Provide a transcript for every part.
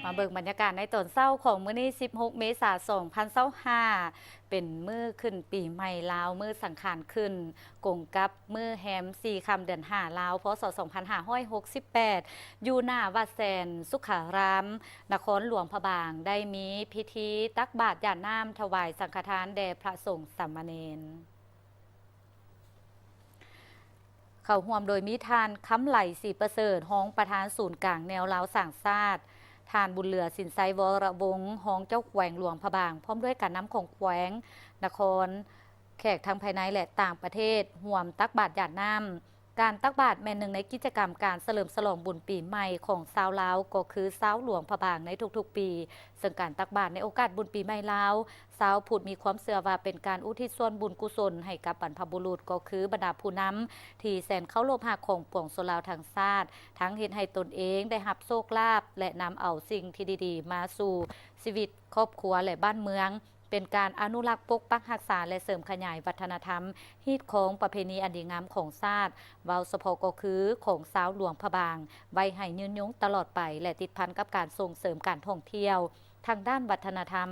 ມາເບິ່ງບັນຍາກາດໃນຕອນເຊົ້າຂອງມື້ນີ້ ສິບຫົກ ເມສາ ສອງພັນຊາວຫ້າ ເປັນມື້ຂຶ້ນປີໃໝ່ລາວ ມື້ສັງຂານຂຶ້ນ ກົງກັບມື້ແຮມ ສີ່ ຄ່ຳ ເດືອນຫ້າ ລາວ ພ.ສ. ສອງພັນຫ້າຮ້ອຍຫົກສິບແປດ ຢູ່ໜ້າວັດແສນສຸຂາຣາມ ນະຄອນຫຼວງພະບາງ ໄດ້ມີພິທີຕັກບາດຢາດນ້ຳຖວາຍສັງຄະທານແດ່ພະສົງສາມະເນນ. ເຂົ້າຮ່ວມໂດຍມີທ່ານ ຄຳໄຫຼ ສີປະເສີດ ຮອງປະທານສູນກາງແນວລາວສ້າງຊາດ, ທ່ານ ບຸນເຫຼືອ ສິນໄຊ ວໍລະວົງ ຮອງເຈົ້າແຂວງຫຼວງພະບາງ ພ້ອມດ້ວຍການນຳຂອງແຂວງ, ນະຄອນ, ແຂກທັງພາຍໃນ ແລະ ຕ່າງປະເທດ ຮ່ວມຕັກບາດຢາດນ້ຳ. ການຕັກບາດແມ່ນໜຶ່ງໃນກິດຈະກຳການສະເຫຼີມສະຫຼອງບຸນປີໃໝ່ຂອງຊາວລາວ ກໍຄືຊາວຫຼວງພະບາງໃນທຸກໆປີ, ເຊິ່ງການຕັກບາດໃນໂອກາດບຸນປີໃໝ່ລາວ ຊາວພຸດມີຄວາມເຊື່ອວ່າເປັນການອຸທິດສ່ວນບຸນກຸສົນໃຫ້ກັບບັນພະບຸລຸດ ກໍຄືບັນດາຜູ້ນຳທີ່ແສນເຄົາລົບຮັກຂອງປວງຊົນລາວທັງຊາດ, ທັງເຮັດໃຫ້ຕົນເອງໄດ້ຮັບໂຊກລາບ ແລະ ນຳເອົາສິ່ງທີ່ດີໆມາສູ່ຊີວິດຄອບຄົວ ແລະ ບ້ານເມືອງ, ເປັນການອະນຸລັກປົກປັກຮັກສາ ແລະ ເສີມຂະຫຍາຍວັດທະນະທຳ, ຮີດຄອງປະເພນີອັນດີງາມຂອງຊາດ, ເວົ້າສະເພາະກໍຄືຂອງຊາວຫຼວງພະບາງ ໄວ້ໃຫ້ຍືນຍົງຕະຫຼອດໄປ ແລະ ຕິດພັນກັບການສົ່ງເສີມການທ່ອງທ່ຽວ ທາງດ້ານວັດທະນະທຳ.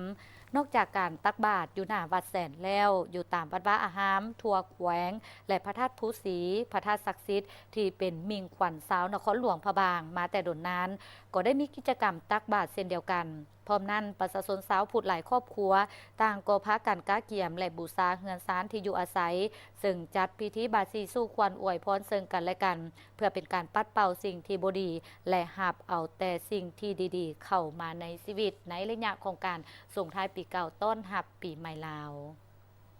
ນອກຈາກການຕັກບາດຢູ່ໜ້າວັດແສນແລ້ວ, ຢູ່ຕາມວັດວາອາຮາມທົ່ວແຂວງ ແລະ ພະທາດພູສີ, ພະທາດສັກສິດທີ່ເປັນມິ່ງຂວັນຊາວນະຄອນຫຼວງພະບາງມາແຕ່ດົນນານ, ກໍໄດ້ມີກິດຈະກຳຕັກບາດເຊັ່ນດຽວກັນ. ພ້ອມນັ້ນ, ປະຊາຊົນຊາວພຸດຫຼາຍຄອບຄົວຕ່າງກໍພາກັນກະກຽມ ແລະ ບູຊາເຮືອນຊານທີ່ຢູ່ອາໄສ, ເຊິ່ງຈັດພິທີບາສີສູ່ຂວັນອວຍພອນເຊິ່ງກັນ ແລະ ກັນ ເພື່ອເປັນການປັດເປົ່າສິ່ງທີ່ບໍ່ດີ ແລະ ຮັບເອົາແຕ່ສິ່ງທີ່ດີໆເຂົ້າມາໃນຊີວິດ ໃນໄລຍະຂອງການສົ່ງທ້າຍປີເກົ່າ ຕ້ອນຮັບປີໃໝ່ລາວ.